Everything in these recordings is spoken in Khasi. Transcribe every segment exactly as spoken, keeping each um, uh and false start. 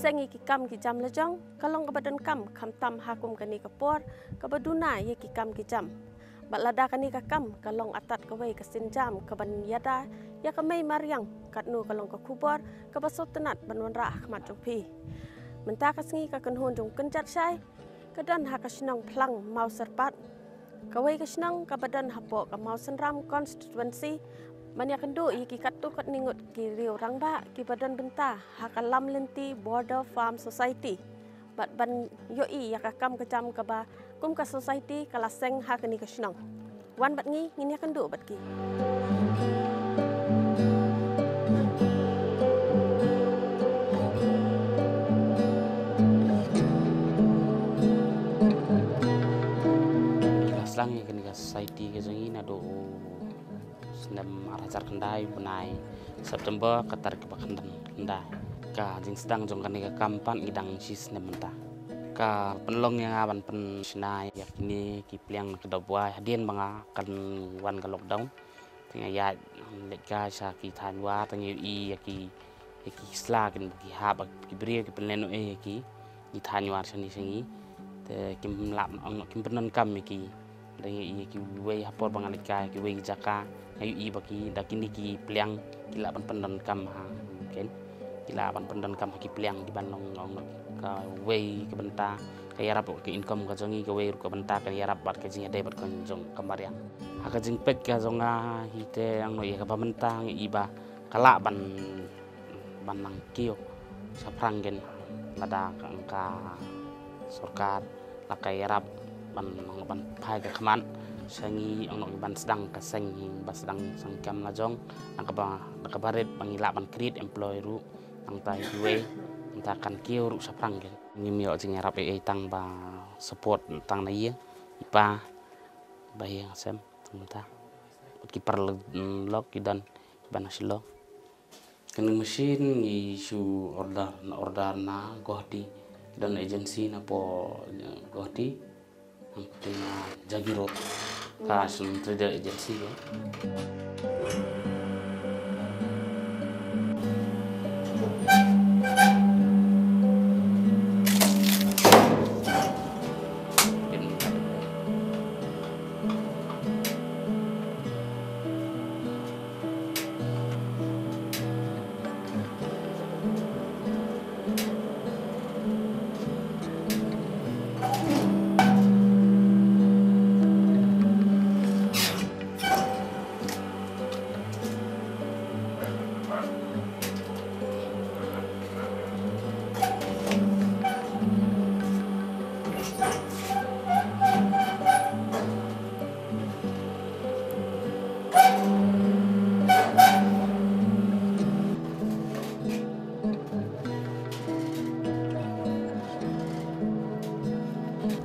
bteng ïa ki kam ki jam lajong, ka long kaba donkam khamtam ha kum kane ka por kaba duna ïa ki kam ki jam. Bad lada kane ka kam ka long atat kawei ka sienjam kaban ïada ïa ka mei mariang, katno ka long ka khubor kaba sngewtynnat ban wanrah ha khmat jong phi. Mynta ka sngi ka kynhun jong u kynjat shai ka don ha ka shnong Phlang Mawsyrpat, kawei ka shnong kaba don hapoh ka Mawsynram constituency, ban ïakynduh ïa ki katto katne ngut ki riew rangbah kiba don bynta ha ka lam lynti Border Farm Society, bad ban ïohi ïa ka kam ka jam kaba kum ka society ka la seng ha kane ka shnong. Wan bad ngi, ngin ïakynduh bad ki. Ka sdang ïa kane ka society ka jong ngi naduh u snem ar hajar khyndai, bnai September, ka tarik ba khyndai. Ka jingsdang jong kane ka kam pat ngi dang shi snem mynta. Ka pynlong ïa nga ban pynshna ïa kine ki pliang na ka dawai hadien ba nga kan wan ka lockdown. Te nga ïaid leit kai sha ki thaiñ War, te nga ïohi ïa ki, ïa ki sla kin ki hap, ki briew ki pynlehnohei ïa ki, ki thaiñ War shane sha ngi. Te kim lah ban ong, kim pyndonkam ïa ki. Te nga ïohi ïa kiwei ha por ba nga leit kai kiwei ki jaka, nga ïohi ba ki, da kine ki pliang ki lah ban pyndonkam ha, ken, ki lah ban pyndonkam ha ki pliang kiban long, long kawei ka bynta ka ïarap ka income ka jong ngi, kawei ruh ka bynta ka ïarap bad ka jingïadei bad ka jong ka mariang. Ha ka jingpeit ka jong nga hi te, ong noh ïa kaba mynta nga i ba ka lah ban, ban nang kiew shaphrang, ken, lada ka, ka sorkar la ka ïarap ban, ban phai ka khmat sha ngi, ong noh, ban sdang ka seng hi, ba sdang seng kam lajong, nang kaba, nang kaba rit ba ngi lah ban create employ ruh nangta ïa kiwei, nangta kan kiew ruh shaphrang, ken. Ngim ïoh jingïarap ei ei tang ba support tang na ïing i pa, ba ïing sem, tang mynta. Bad ki paralok ki don kiba na Shillong. Kane ka machine ngi shu order, order na Guwahati. Ki don agency na poh, eh, Guwahati. Hangtei na Jagiroad. Ka sum trader agency ko.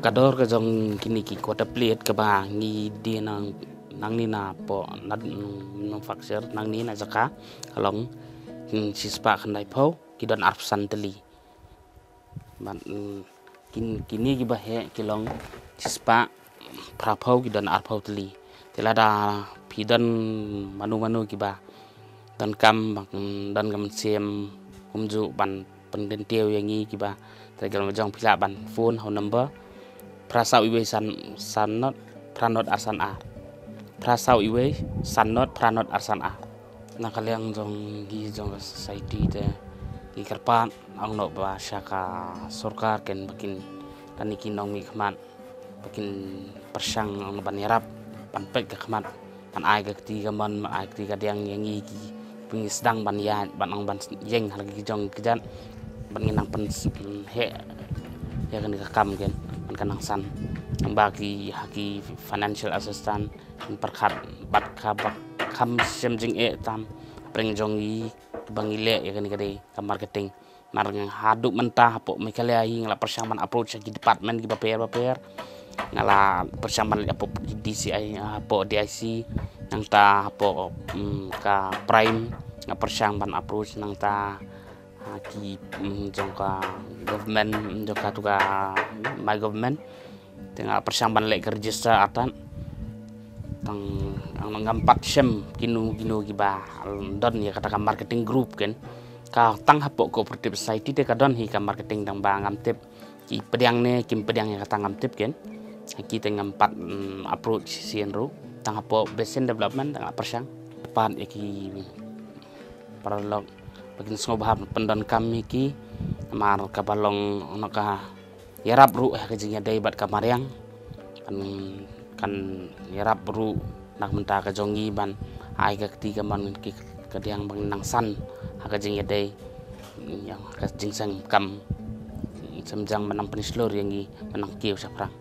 Ka dor ka jong kine ki quarter plate kaba ngi die nang, nangne na poh, na manufacture nangne na jaka, ka long, hmm, shispah khyndai phew, ki don arphew san tylli. Bad, mm, kin, kine kiba heh ki long shispah phra phew, ki don arphew tylli. Te lada phi don mano mano kiba donkam, ba, mm, don ka mynsiem kumjuh ban pynkyntiew ïa ngi kiba, te ka la jong phi lah ban phone ha u number phra saw iwei san, san not phra not ar san ar. Phra saw iwei san not phra not ar san ar. Na ka liang jong ngi jong ka society te ngi kyrpad, ong noh ba sha ka sorkar, ken, ba kin, kane ki nongmihkhmat ba kin pyrshang, ong noh, ban ïarap, ban peit ka khmat, ban ai ka kti kamon, ban ai ka kti kadiang ïa ngi kiba ngi sdang ban ïaid, ban ong, ban ïeng ha la ki jong ki kjat, ban ngin nang pynheh ïa kane ka kam, ken, ban ka nang san. Nang ba ki, ha ki financial assistance, pyrkhat bad kaba kham shem jingeh tam hapdeng jong ngi ba ngi leh ïa kane ka dei ka marketing. Namar haduh mynta hapoh Meghalaya hi nga la pyrshang ban approach ha ki department kiba pher ba pher. Nga la pyrshang ban leit hapoh ki D C I, hapoh D I C, nangta hapoh, mm, ka PRIME nga pyrshang ban approach, nangta ha ki, mm, jong ka government, jong katu ka My Government. Te nga pyrshang ban leh ka register artat. Tang, ang, ngam pat shem kino kino kiba don ïa kata ka marketing group, ken. Ka tang hapoh cooperative society te ka don hi ka marketing tang ba ngam tip. Ki pdiang ne kim pdiang ïa kata ngam tip ken. Ki te ngam pat, mm, approach shisien ruh. Tang hapoh basin development tang la pyrshang. Pat ïa ki paralok ba kin sngewbha pyndonkam ïa ki. Namar kaba long na ka ïarap ruh ha ka jingïadei bad ka mariang. Kan, kan ïarap ruh na ka bynta ka jong ngi ban ai ka kti kamon ki kadiang ba nang san ha ka jingïadei, ïa ka jingseng kam, sem jang ba nang pynshlur ïa ngi ba nang kiew shaphrang.